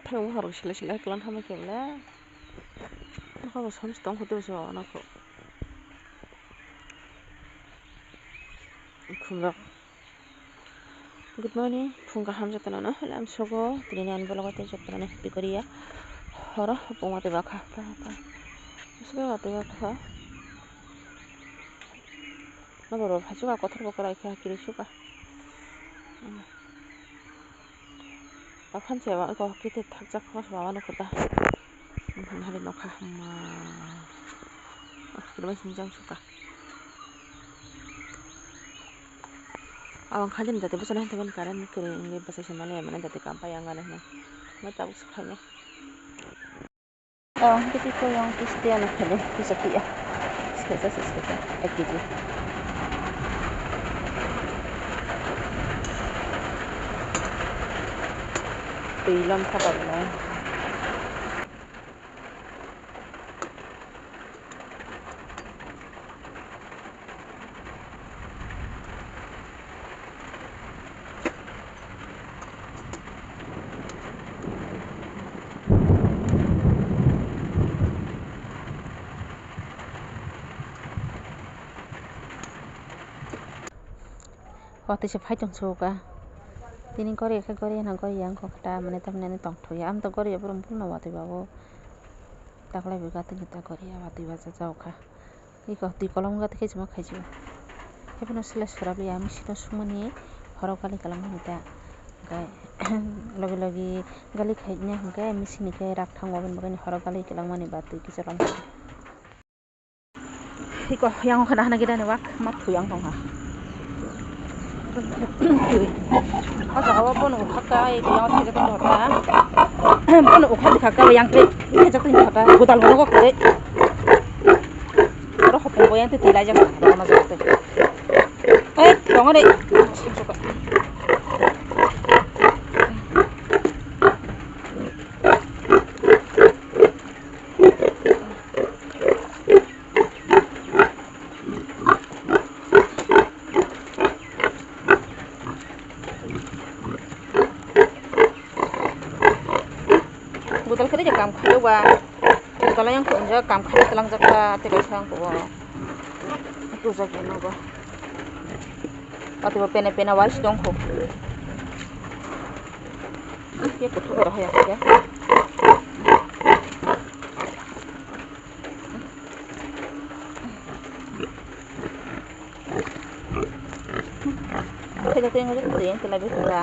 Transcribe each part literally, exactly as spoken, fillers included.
Ang buphang rok sila sila khe kwlwng tamo khe bwle. Nokha bo samsung tong kho tei bo se wano kho. Khumrok. Good morning, phung kaham jotono no. Hwle ang sogo tini ani vlog o tei jotono happy koriya. Horo hopung watwi bakha. Bwswk watwi bakha. Nokbar bo phai suka, kothor bo kwrai khe hakhe rw suka. Aphan se eko kete thakjak khe se wano kota. Hari nokha ma. Khe bai sinijang suka. Abang khadim jate bwsana hwnte ban current kwrwi wngwi bwsai se mani mani jate kam pai ang gana hwnwi. Mai tabuk se khainai. Oh, hwnkhe tei koi ang tei site ano khaide, tei chakhiya. Skesa se skesa, ek kg. Twi lom saka belai. Watwi se phai tong suka. Tini gori khe gori hwnna gori yang kho khe ta mane tamni ani tong thokya. Am to gori ya borok buphang no watwi bago. Taklai bo gatwi ni ta gori ya watwi bachajak kha. Iko twi kolom gatwi khe chuma khaijio. Haiphano sila sora liya machine o sumani horo gali kwlangmani ta. Hwnkhe logi logi gali khaina hwnkhe machine ni khe rak thango aboni bagwi horo gali kwlangmani ba twi kisa romsok. Iko yang khe nahana gida ni wak mat thuyang tongkha. O jaga o bono ukhakta, yang o thajak tong kha. Bono ukhak kha, yang khe thajak tong kha. Godal bono kok khe. Oro hopong bo yang te tilai jak, oro ma jak te. Ei, tongo de. Godal khe de kam khayo ba. Godal yang khunja kam khayo talang jak ta te kaisa ang ko. Tu jak no ba. Ati ba pene pene wais dong kho. Ah, ye kutu ora haya ya. Khaida tei ngajak tei tela bikla.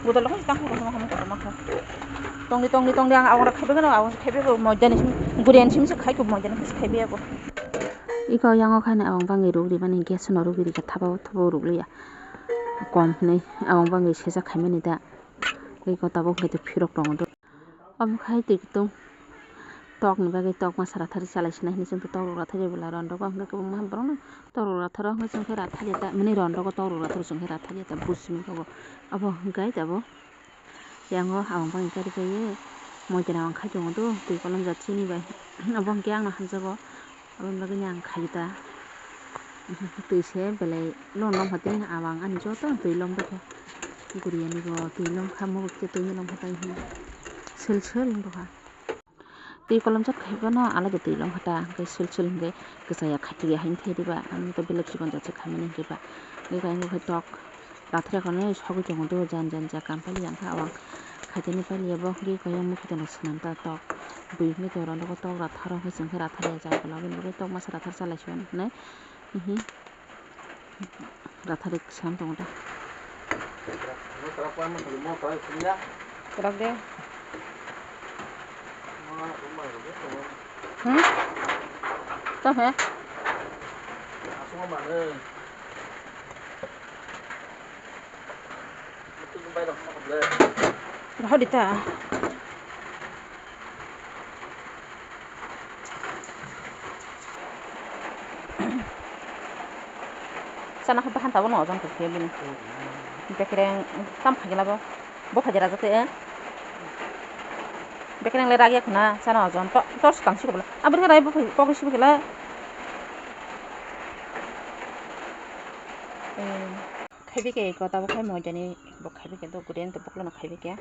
Budal kho tang kho kho kho. Tongdi tongdi tongdi ang awang khaibe gano awang khaibe ko moidani sim gurian sim se khai ko moidani sim khaibe ko. Iko yango khaina awang bangwi ruk ri mani gas no ruk ri ka thaba thabo ruk liya. Kom hinui awang bangwi sejak khaimani da. Iko tabuk hwnkhe phirok tongo do. Omo khai twi kutung tok ni bagwi tok masa rathari chalai sinai hinui chwng tok rok rathari bwla rondogo hwnkhe kwbangma borok no tok rok ratharo hwnkhe chwng khe rathari ya ta mani rondogo tok rok ratharo chwng khe rathari ya ta buj simi khe bo obo hwnkhe tabuk yango abang bangwi gari bai moitani abang khai tongo do twi kolom jat chini bai obo hwnkhe ang no hamjago. Aboni bagwino ang khaida. Twi se belai lom lom hwtwi abang ani joto twi lom rwkha. Guriani bo twi lom kha, mubuk twi lom kha tei hwnwi sil sil wng tongkha. Twi kolom jat khai phano alada twi lom kha ta, hwnkhe sil sil hwnkhe kwchaya khaitwi ya hwn thai diba, ang to belai chikon jat se khaimani hwnkhe ba. Tei khe ang bo khe tok. Rathara khwnwi sogwi tongo do jan jan ja kam paili yang kha awang khaitani paili ya bo hwnkhe kayang mukhe tono swnam ta tok bui hwnkhe tongo tok rathara hwnkhe chwng khe rathara ya jagolo aboni bagwi tok masa rathara chalai sio hinwi rathara sam tongo ta. Kwrak de. Hmm? Tamo khe? Rohor di ta. Sana khe bahan tabuk no ojon khe bini. Bekereng tam kha gela bo. Bo kha jera jate. Bekereng le ragya khuna sana ojon to tor skang si ko bla. Abri khe rai bo kok si bela. Khaibi khe iko tabuk khai moidani bo khaibi khe do guriani to boklono khaibi khe.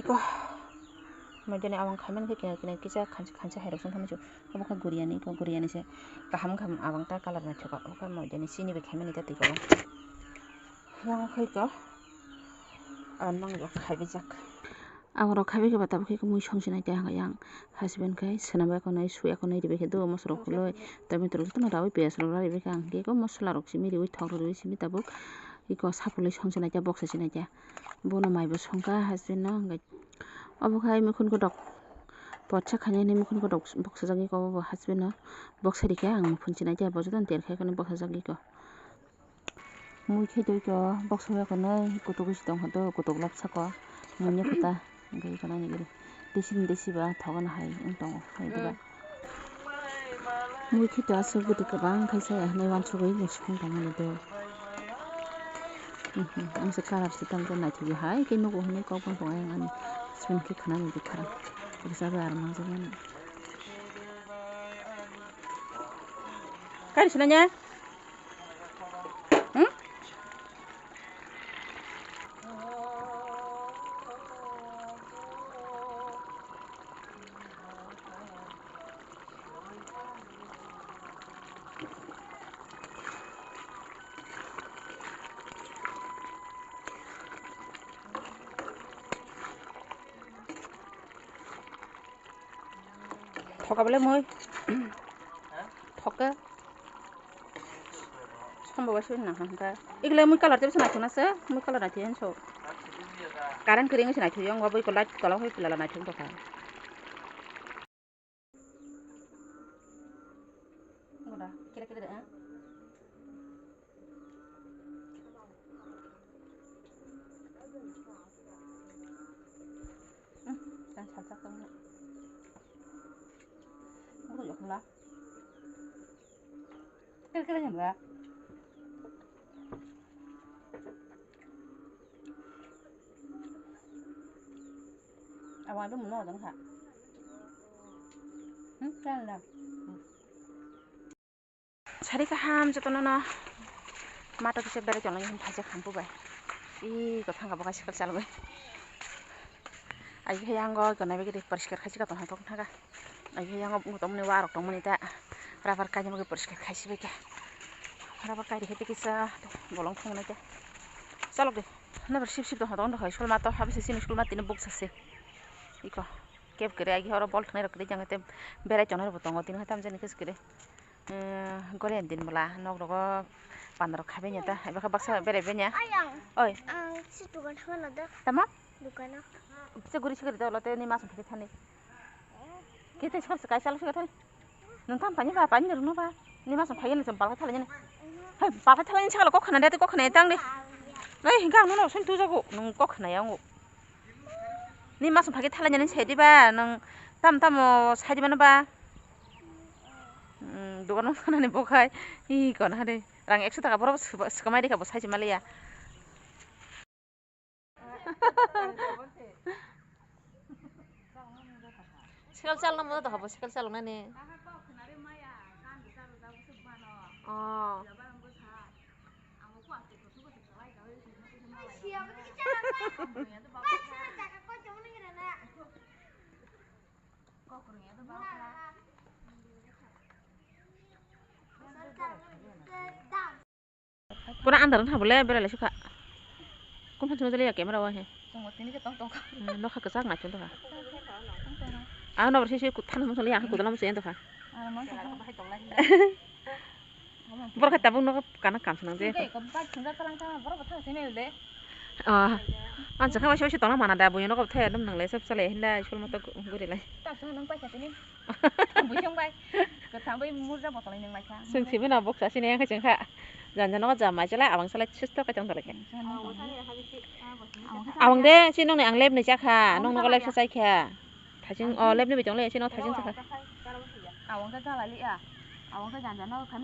Iko moidani awang khaimani khe kinar kinar kisa khansa khansa hairok song tamo chu. Obo khe guriani iko guriani se kaham kaham awang ta colour naithok kha. Obo khe moidani chini bai khaimani ta twi kolo. Yang khe iko ang nang khaibi jak. Aborok khaibai khe ba tabuk khe mui song sinai tei ang yang husband khai swnambai khwnai suya khwnai ribai khe do moso rok khuloi tomato rok jotono raui piyaj rok raui bai khe ang khe mosola rok simi riui thok rok riui simi tabuk iko sapuloi song sinai tei boksa sinai tei bono mai bo song kha husband no hwnkhe obo khai mikhun kotok potsa khainai hinwi mikhun kotok boksa jagwi iko bo husband no boksa rikhe ang phunchi nai tei bo jotono ter khai khwnwi boksa jagwi iko. Mui khe twi khe o boksa ya khe nai kutuk isi tong khe do kutuk lap sako mui ya khe ta hwnkhe eko nai nigiri desi ni desi ba thogo no hai wng tongo hai diba. Mui khe to aswk bwtwi kwbang khe saya hinwi wansugwi muchukung tongmani do. Ang se colour se tamjani naithokya hai khe nugo hinwi kok bang tongo ayang ani spoon khe khwnani bwkha rwchapwi aro manjakmani. Kari sinanya? Hmm? Thoka bole mui. Thoka. Sambo wasi na hangka. Igle mui colour tebsa na thuna se, mui colour na thiyen so. Current kering se na thuyong, wa bui ko light tola hoi pila na thung tokha. Ngoda, kira kira de, eh? Hmm, dan salsa kamu. Ngoda yok lah. Kira kira yang lah. Abang itu mau nonton kak? Hmm, kan lah. Sari kaham jotono no mato kisa berai tongo, phaijak hampu bai. Ih, ko thangka bo kaisa kal chalwi. Ai khe yango gana begede poriskar khaisi ka tongthok thaga. Ai khe yango tongmani warok tongmani ta rubber kainwi poriskar khaisi bai khe. Rubber kairi khe kisa bolong thungnai ta. Chalok de. Nabar sip sip tongthok tong hai sulma to habse sini sulma tini buk sase. Iko kep kere ai khe oro bol thangnai rok kere jang te berai tongnai rok bo tongo tini hai tamjani khe kere. Goriani din bwla nok rogo panda rok khabai nya ta, eba khe baksa berai bai nya. Ayang. Oi. Ang si dukan thangna da. Tamo? Dukano. Kisa guri sikiri da ulo te ni masong phai thani. Kete sab se kaisa lo sikiri thani. Nung tam pani ba pani rung no ba. Ni masong phai ni som palka thala ni. Hai palka thala ni sakalo kok khana de kok khana tang de. Ei hingka ang no sun tu jago nung kok khana yang. Ni masong phai thala ni sai di ba nung tam tam sai di mano ba. Hmm, dukan o thangna ni bo khai. Hi kon hade. Rang ekso taka borok swkamai rikha bo sai se maliya. Sikal chalna mo to habo sikal chalna ni. Oh. Kona andar wngkha bole berai lai sukha. Kum phan sima jali ya camera o he. Tongo tini ke tong tong. Hmm, nokha kwchak nai chwng tongkha. Ah, no, sisi kuthan mo sali ya kudala mo sali tongkha. Ah, mo sali. Borok hai tabuk no kana kam sanang je. Tei ko bai thunga kalang ta borok thang sini le. Ah, an sakha waisa waisa tongna mana da buino ko the dum nang le sab sale hinda school moto guri lai. Ta sung nang paisa tini. Buisong bai. Kwthang bai murja botol nang lai kha. Sung sibi na boksa sini yang kha chwng kha. Jan jan no ja mai chala abang sale sister ka chang dale kha. Abang de si nong ne ang lep ni cha kha, nong no lep sa chai kha. Thajing o lep ni bi chong le si no thajing cha kha. Abang ka gala li a. Abang ka jan jan no kha.